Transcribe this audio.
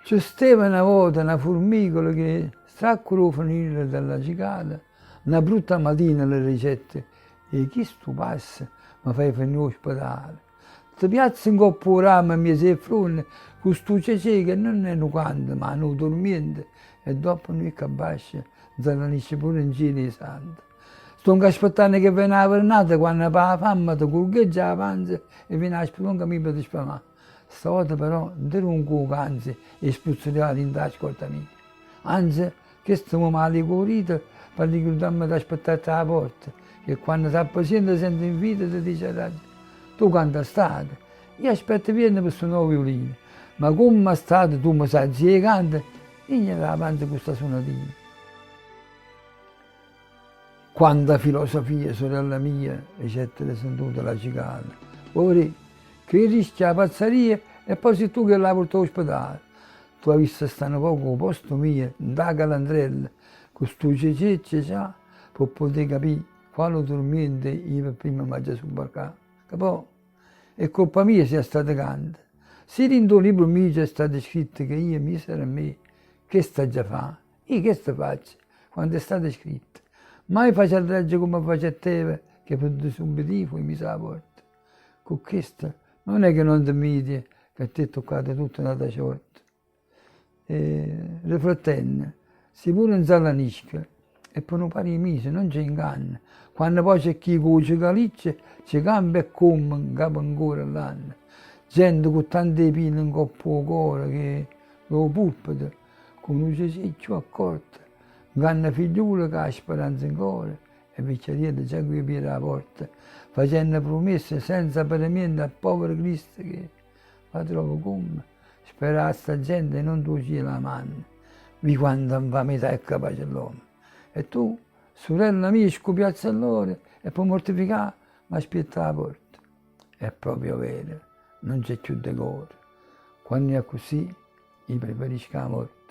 Ce steva na vota na furmicola che, stracqua d' 'o fenile della cicala, na brutta matina le dicette, 'E chistu passo me faje fenì 'o spedale. Te piazze 'ncopp' 'o ramo 'mmiez' 'e ffronne cu stu cecè che nun è nu canto ma nu turmiento e doppo nuje ccà abbascio 'nzallanisce pure 'ncielo 'e sante. Stongo aspettanno che vene 'a vernata quanno p' 'a famma te gurgheggia 'a panza e viene 'a spelonca mia pe te sfamà. Stavota però nun te dongo 'o canzo 'e spuzzulià dint' 'a scorta mia. Anze, chesto mo m' 'a levo 'o dito p'arricurdarme d'aspettarte 'a porta, che quanno t'appresiente senza invito te diciarraggio, Tu canta state, io aspetto vierno pe sunà 'o viulino, ma comm' 'a state tu me sazie 'e canta, ignere 'a panza cu sta sunatina. Quanta filosofia, sorella mia, dicette resentuta la cicala, vuo' vedè che rischia 'a pazzaria e poi si tu che l'ha purtà 'o spedale. Tu avisse sta nu poco 'o posto mio 'int' 'a calandrella cu stu cecè cecà pe putè capì quale turmiento io pe primma m'aggia sumbarcà. Ca po' è colpa mia si 'a state canta. Si dint' 'o libro mio c'è stato scritto che io misero a me chesto aggia fa. Io chesto faccio, quanto è stato scritto. Mai faciarraggio comme facetteve che pe disubbidì fuje miso 'a porta. Cu chesto nun è che non te 'mmidio che a te è tuccata tutta n'ata ciorta. E riflettenno, si pure 'nzallanisco e pe nu paro 'e mise nun ce inganno, quanno poi c'è chi cu 'o cicaliccio ce campa e comme 'ncapo ancora ll'anno. Gente cu tante pile 'ncopp' 'o core che d' 'o pulpito Cu nu cecè cchiù accorto, 'nganna figliule cu 'a speranza 'ncore e vicchiarielle già cu 'e piede 'a porta, facenno prumesse senza peremiento a povere Criste che va trova comme spera a sta gente e nun t' 'o cielo 'a manna. Vi' quanta 'nfamità è capace ll'ommo. E tu, surella mia, scupiazze ll'ore e p' 'o mortificà m'aspiette 'a porta. È proprio vero, nun c'è cchiù decoro. Quanno è accussì, Io preferisco 'a morte.